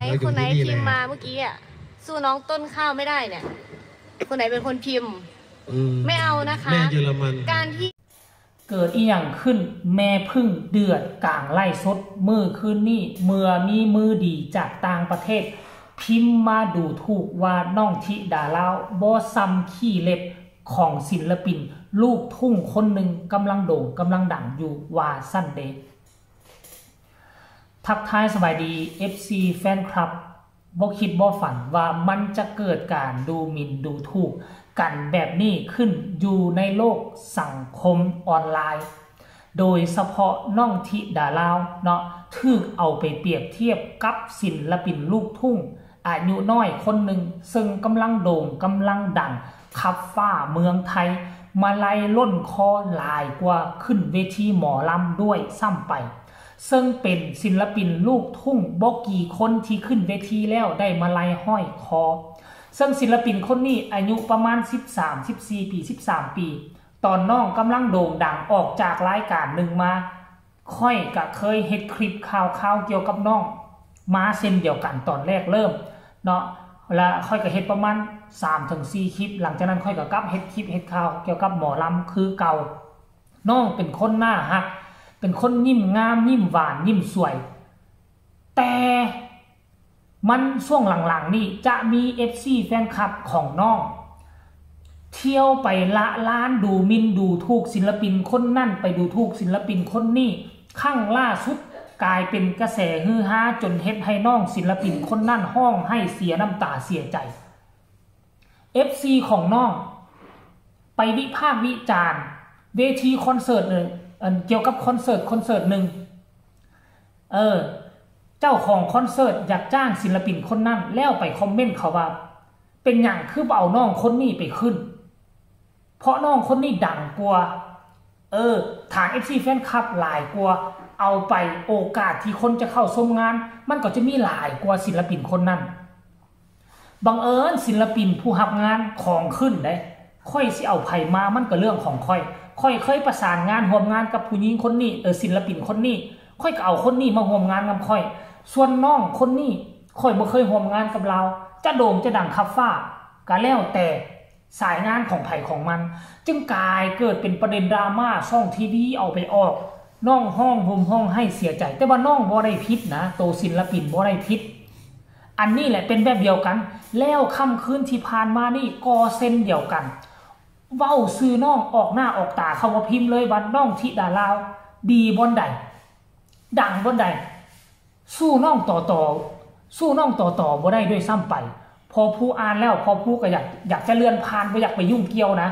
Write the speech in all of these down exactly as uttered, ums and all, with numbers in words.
ไหนคนไหนพิมพ์มาเมื่อกี้อ่ะ สู้น้องต้นข้าวไม่ได้เนี่ย คนไหนเป็นคนพิมพ์ อืม ไม่เอานะคะ แม่เยอรมัน การที่ เกิดอีหยังขึ้น แม่ผึ้งเดือดกลางไลฟ์สดมื้อคืนนี้ เมื่อมีมือดีจากต่างประเทศ พิมพ์มาดูถูกว่าน้องธิดาลาวบ่ส่ำขี้เล็บของศิลปินลูกทุ่งคนหนึ่งกำลังโด่งกำลังดังอยู่ว่าซั่นเด้ ทักทายสบายดี เอฟซี แฟนคลับ บ่คิดบ่ฝันว่ามันจะเกิดการดูหมิ่นดูถูกกันแบบนี้ขึ้นอยู่ในโลกสังคมออนไลน์ โดยเฉพาะน้องธิดาลาวเนาะ ถูกเอาไปเปรียบเทียบกับศิลปินลูกทุ่งอายุน้อยคนหนึ่ง ซึ่งกำลังโด่งกำลังดัง คับฟ้าเมืองไทย มาลัยล้นคอหลายกว่าขึ้นเวทีหมอลำด้วยซ้ำไป ซึ่งเป็นศิลปินลูกทุ่งบ่กี่คนที่ขึ้นเวทีแล้วได้มาลัยห้อยคอ ซึ่งศิลปินคนนี้อายุประมาณ สิบสาม สิบสี่ ปี สิบสาม ปี ตอนน้องกำลังโด่งดังออกจากรายการหนึ่งมา ข้อยก็เคยเฮ็ดคลิปข่าวๆเกี่ยวกับน้องมาเช่นเดียวกันตอนแรกเริ่มเนาะ และข้อยก็เฮ็ดประมาณ สามถึงสี่ คลิป หลังจากนั้นข้อยก็กลับเฮ็ดคลิปเฮ็ดข่าวเกี่ยวกับหมอลำคือเก่า น้องเป็นคนน่าฮัก เป็นคนยิ้มงาม ยิ้มหวาน ยิ้มสวย แต่มันช่วงหลังๆนี่จะมี เอฟซี แฟนคลับของน้อง เที่ยวไปละลานดูหมิ่นดูถูกศิลปินคนนั่น ไปดูถูกศิลปินคนนี้ ครั้งล่าสุดกลายเป็นกระแสฮือฮาจนเฮ็ดให้น้องศิลปินคนนั่นฮ้องไห้เสียน้ำตาเสียใจ เอฟซี ของน้อง ไปวิพากษ์วิจารณ์ เวทีคอนเสิร์ตหนึ่ง อันเกี่ยวกับคอนเสิร์ตคอนเสิร์ตหนึ่ง เออ เจ้าของคอนเสิร์ตอยากจ้างศิลปินคนนั้น แล้วไปคอมเมนต์เขาว่า เป็นหยังคือบ่เอาน้องคนนี้ไปขึ้น เพราะน้องคนนี้ดังกว่า เออ ฐาน เอฟซี แฟนคลับหลายกว่า เอาไปโอกาสที่คนจะเข้าชมงาน มันก็จะมีหลายกว่าศิลปินคนนั้น บังเอิญศิลปินผู้รับงานของขึ้นเด้ ข้อยสิเอาไผมามันก็เรื่องของข้อย ข้อยเคยประสานงานร่วมงานกับผู้หญิงคนนี้ เออ ศิลปินคนนี้ ข้อยก็เอาคนนี้มาร่วมงานนำข้อย ส่วนน้องคนนี้ ข้อยบ่เคยร่วมงานกับลาว จะโด่งจะดังคับฟ้า ก็แล้วแต่สายงานของไผของมัน จึงกลายเกิดเป็นประเด็นดราม่า ช่องทีวีเอาไปออก น้องฮ้องห่มฮ้องไห้เสียใจ แต่ว่าน้องบ่ได้ผิดนะ โตศิลปินบ่ได้ผิด อันนี้แหละเป็นแบบเดียวกัน แล้วค่ำคืนที่ผ่านมานี่ก็เช่นเดียวกัน เว้าชื่อน้องออกหน้าออกตา เขาว่าพิมพ์เลยว่าน้องธิดาลาว ดีบ่อนใด ดังบ่อนใด สู้น้องต่อต่อ สู้น้องต่อต่อบ่ได้ด้วยซ้ำไป พอผู้อ่านแล้ว พอผู้ก็อยากอยากจะเลื่อนผ่าน บ่อยากไปยุ่งเกี่ยวนะ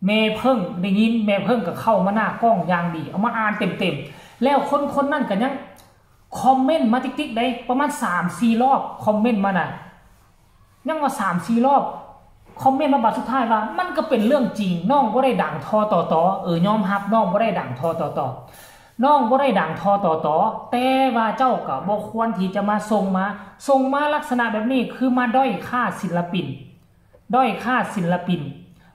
แม่เพิ่งได้ยิน แม่เพิ่งก็เข้ามาหน้ากล้องอย่างดี เอามาอ่านเต็มๆ แล้วคนคนนั้นก็ยังคอมเมนต์มาติ๊กๆ ได้ประมาณสามสี่รอบ คอมเมนต์มาน่ะ ยังว่าสามสี่รอบ คอมเมนต์มาบาดสุดท้ายว่า มันก็เป็นเรื่องจริง น้องบ่ได้ดังทอต่อต่อ เออ ยอมรับน้องบ่ได้ดังทอต่อต่อ น้องบ่ได้ดังทอต่อต่อ แต่ว่าเจ้าก็บ่ควรที่จะมาส่งมา ส่งมาลักษณะแบบนี้คือมาด้อยค่าศิลปิน ด้อยค่าศิลปิน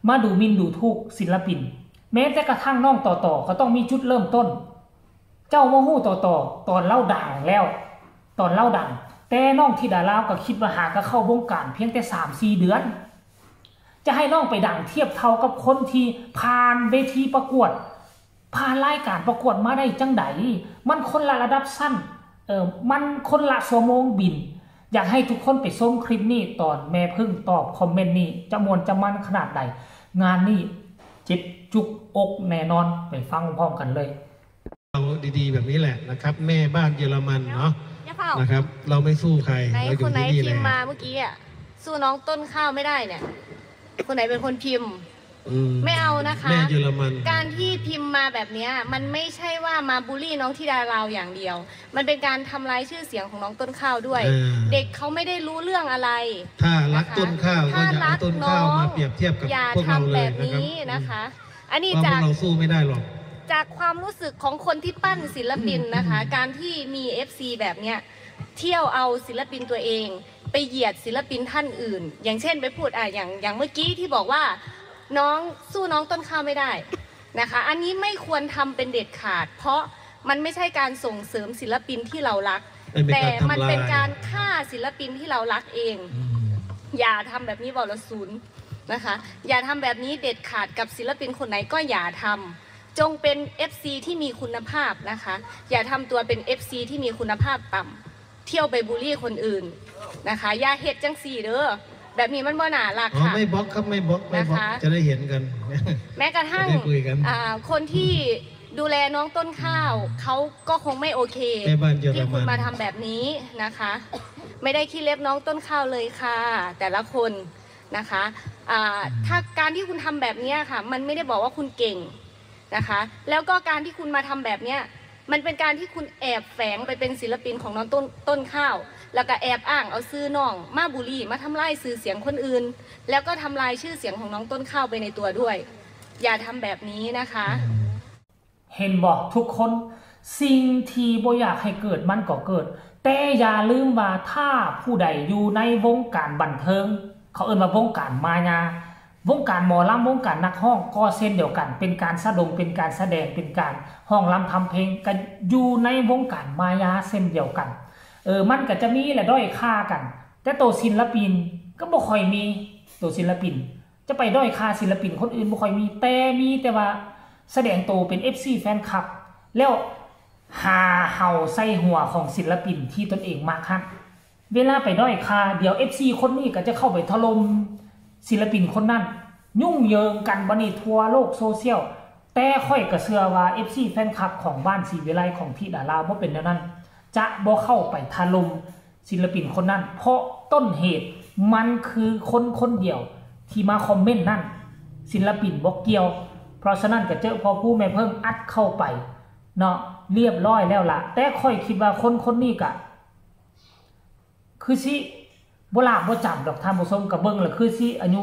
มาดูหมิ่นดูถูกศิลปิน แม้แต่กระทั่งน้องต่อต่อก็ต้องมีจุดเริ่มต้น เจ้ามาฮู้ต่อต่อตอนลาวดังแล้ว ตอนลาวดัง แต่น้องธิดาลาวก็คิดว่าหาก็เข้าวงการเพียงแต่สามสี่เดือน จะให้น้องไปดังเทียบเท่ากับคนที่ผ่านเวทีประกวด ผ่านรายการประกวดมาได้จังใด มันคนละระดับชั้น เออ มันคนละชั่วโมงบิน อยากให้ทุกคนไปชมคลิปนี้ตอนแม่เพิ่งตอบคอมเมนต์นี้ จะม่วนจะมันขนาดใด งานนี้เจ็บจุกอกแน่นอน ไปฟังพร้อมกันเลย เอาดีๆแบบนี้แหละนะครับ แม่บ้านเยอรมันเนาะ อย่าเฝ้า นะครับ เราไม่สู้ใคร ไหน เราอ ค ยู่ นไหน ที่นี่ พิ เล ม ย พ์มาเมื่อกี้อ่ะ สู้น้องต้นข้าวไม่ได้เนี่ย คนไหนเป็นคนพิมพ์ อืม ไม่เอานะคะ แม่เยอรมัน การที่พิมพ์มาแบบเนี้ย มันไม่ใช่ว่ามาบูลลี่น้องธิดาลาวอย่างเดียว มันเป็นการทำลายชื่อเสียงของน้องต้นข้าวด้วย อ่า เด็กเขาไม่ได้รู้เรื่องอะไร ถ้ารักต้นข้าวก็ ถ้า อย่าเอาต้นข้าว รักน้อง มาเปรียบเทียบกับ อย่า พวกเราเลย ทำแบบนี้ นะครับ นะคะ อันนี้ เพราะพ จาว ก กเราสู้ไม่ได้หรอก จากความรู้สึกของคนที่ปั้นศิลปินนะคะ การที่มี เอฟซี แบบเนี้ย เที่ยวเอาศิลปินตัวเอง ไปเหยียดศิลปินท่านอื่น อย่างเช่นไปพูดอ่ะอย่างอย่างเมื่อกี้ที่บอกว่า น้องสู้น้องต้นข้าวไม่ได้นะคะ อันนี้ไม่ควรทำเป็นเด็ดขาด เพราะมันไม่ใช่การส่งเสริมศิลปินที่เรารัก มันเป็น แต่ การทำลาย มันเป็นการฆ่า ศิลปินที่เรารักเอง อย่าทำแบบนี้ เว้าละศูนย์นะคะ อย่าทำแบบนี้เด็ดขาดกับศิลปินคนไหนก็อย่าทำ จงเป็น เอฟซี ที่มีคุณภาพนะคะ อย่าทำตัวเป็น เอฟซี ที่มีคุณภาพต่ำ เที่ยวไปบูลลี่คนอื่นนะคะ อย่าเฮ็ดจังซี่เด้อ แบบนี้มันบ่น่ารัก อ๋อ ค่ะ ไม่บล็อกครับ ไม่บล็อก ไม่บล็อก นะคะ จะได้เห็นกัน แม้กระทั่ง จะได้คุยกัน อ่าคนที่ดูแลน้องต้นข้าวเขาก็คงไม่โอเค แม่บ้านเยอรมัน ที่คุณมาทำแบบนี้นะคะ ไม่ได้ขี้เล็บน้องต้นข้าวเลยค่ะ แต่ละคนนะคะอ่าถ้าการที่คุณทำแบบเนี้ยค่ะ มันไม่ได้บอกว่าคุณเก่งนะคะ แล้วก็การที่คุณมาทำแบบเนี้ย มันเป็นการที่คุณแอบแฝงไปเป็นศิลปินของน้องต้นต้นข้าว แล้วก็แอบอ้างเอาชื่อน้องมาบูลลี่ มาทำลายชื่อเสียงคนอื่น แล้วก็ทำลายชื่อเสียงของน้องต้นข้าวไปในตัวด้วย อย่าทำแบบนี้นะคะ เห็นบ่ทุกคน สิ่งที่บ่อยากให้เกิดมันก็เกิด แต่อย่าลืมว่าถ้าผู้ใดอยู่ในวงการบันเทิง เขาเอิ้นว่าวงการมายา วงการหมอลำ วงการนักฮ้องก็เช่นเดียวกัน เป็นการสะดง เป็นการแสดง เป็นการฮ้องลำทำเพลง ก็อยู่ในวงการมายาเช่นเดียวกัน เออ มันก็จะมีแหละด้อยค่ากัน แต่ตัวศิลปินก็บ่ค่อยมี ตัวศิลปิน จะไปด้อยค่าศิลปินคนอื่นบ่ค่อยมี แต่มีแต่ว่าแสดงตัวเป็น เอฟซี แฟนคลับ แล้วหาเห่าใส่หัวของศิลปินที่ตนเองมักฮั้น เวลาไปด้อยค่า เดี๋ยว เอฟซี คนนี้ก็จะเข้าไปถล่มศิลปินคนนั้น ยุ่งเหยิงกันบัดนี้ทั่วโลกโซเชียล แต่ข้อยก็เชื่อว่า เอฟซี แฟนคลับของบ้านศรีวิไลของธิดาลาวบ่เป็นแนวนั้น จะบ่เข้าไปถล่มศิลปินคนนั้น เพราะต้นเหตุมันคือคนคนเดียวที่มาคอมเมนต์นั่น ศิลปินบ่เกี่ยว เพราะฉะนั้นก็เจอพ่อผู้แม่เพิ่งอัดเข้าไปเนาะ เรียบร้อยแล้วล่ะ แต่ข้อยคิดว่าคนคนนี้กะ คือสิบ่หลาบบ่จำดอกท่านผู้ชม ก็เบิ่งแล้วคือสิอายุ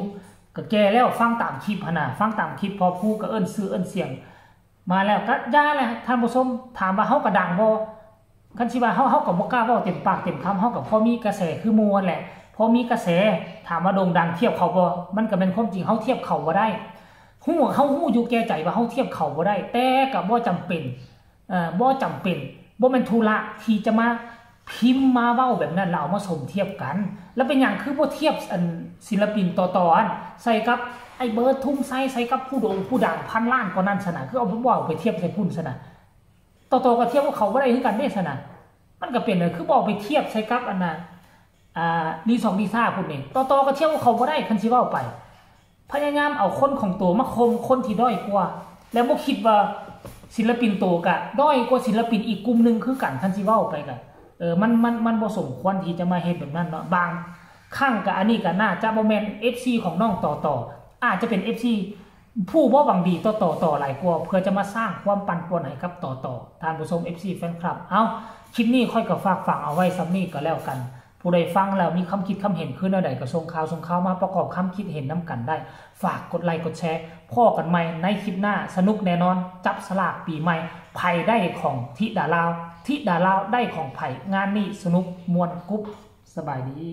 ก็แก่แล้ว ฟังตามคลิปหั่นน่ะ ฟังตามคลิปพ่อผู้ก็เอิ้นชื่อเอิ้นเสียง มาแล้วก็อย่าแหละท่านผู้ชม ถามว่าเฮาก็ดังบ่ คันสิว่าเฮา เฮาก็บ่กล้าเว้าเต็มปากเต็มคำ เฮาก็พอมีกระแสคือหมู่นั่นแหละ พอมีกระแส ถามว่าโด่งดังเทียบเขาบ่ มันก็แม่นความจริง เฮาเทียบเขาบ่ได้ ฮู้ เฮาฮู้อยู่แก่ใจว่าเฮาเทียบเขาบ่ได้ แต่ก็บ่จำเป็น เอ่อ บ่จำเป็น บ่แม่นธุระที่จะมาพิมพ์มาเว้าแบบนั้น แล้วเอามาสมเทียบกัน แล้วเป็นหยังคือบ่เทียบอันศิลปินต่อๆอัน ใส่กับไอ้เบิร์ด ธงชัย ใส่กับผู้โด่งผู้ดังพันล้านกว่านั้นซะนะ คือเอาบ่เอาไปเทียบใส่พุ่นซะนะ ต่อๆก็เทียบกับเขาบ่ได้คือกันเด้ซะนะ มันก็เป็นเลย คือบ่เอาไปเทียบใส่กับอันน่ะ อ่า ลีซองลีซ่าพุ่นนี่ ต่อๆก็เทียบกับเขาบ่ได้ คันสิเว้าไป พยายามเอาคนของตัวมาข่มคนที่ด้อยกว่า แล้วบ่คิดว่าศิลปินตัวกะด้อยกว่าศิลปินอีกกลุ่มหนึ่งคือกัน คันสิเว้าไปกะ เออ มัน มัน มันบ่สมควรที่จะมาเฮ็ดแบบนั้นเนาะ บางครั้งกะอันนี้กะน่าจะบ่แม่น เอฟซี ของน้องต่อต่อ อาจจะเป็น เอฟซี ผู้บ่หวังดีต่อต่อต่อหลายกว่า เพื่อจะมาสร้างความปั่นป่วนให้กับต่อต่อ ท่านผู้ชม เอฟซี แฟนคลับ เอ้า คลิปนี้ข้อยก็ฝากฝังเอาไว้ส่ำนี้ก็แล้วกัน ผู้ใดฟังแล้วมีความคิดความเห็นคือแนวใดก็ส่งข่าวส่งข่าวมาประกอบความคิดเห็นนำกันได้ ฝากกดไลค์กดแชร์ พ้อกันใหม่ในคลิปหน้า สนุกแน่นอน จับสลากปีใหม่ ไผได้ของธิดาลาว ธิดาลาวได้ของไผ งานนี้สนุกม่วนกรุบ สบายดี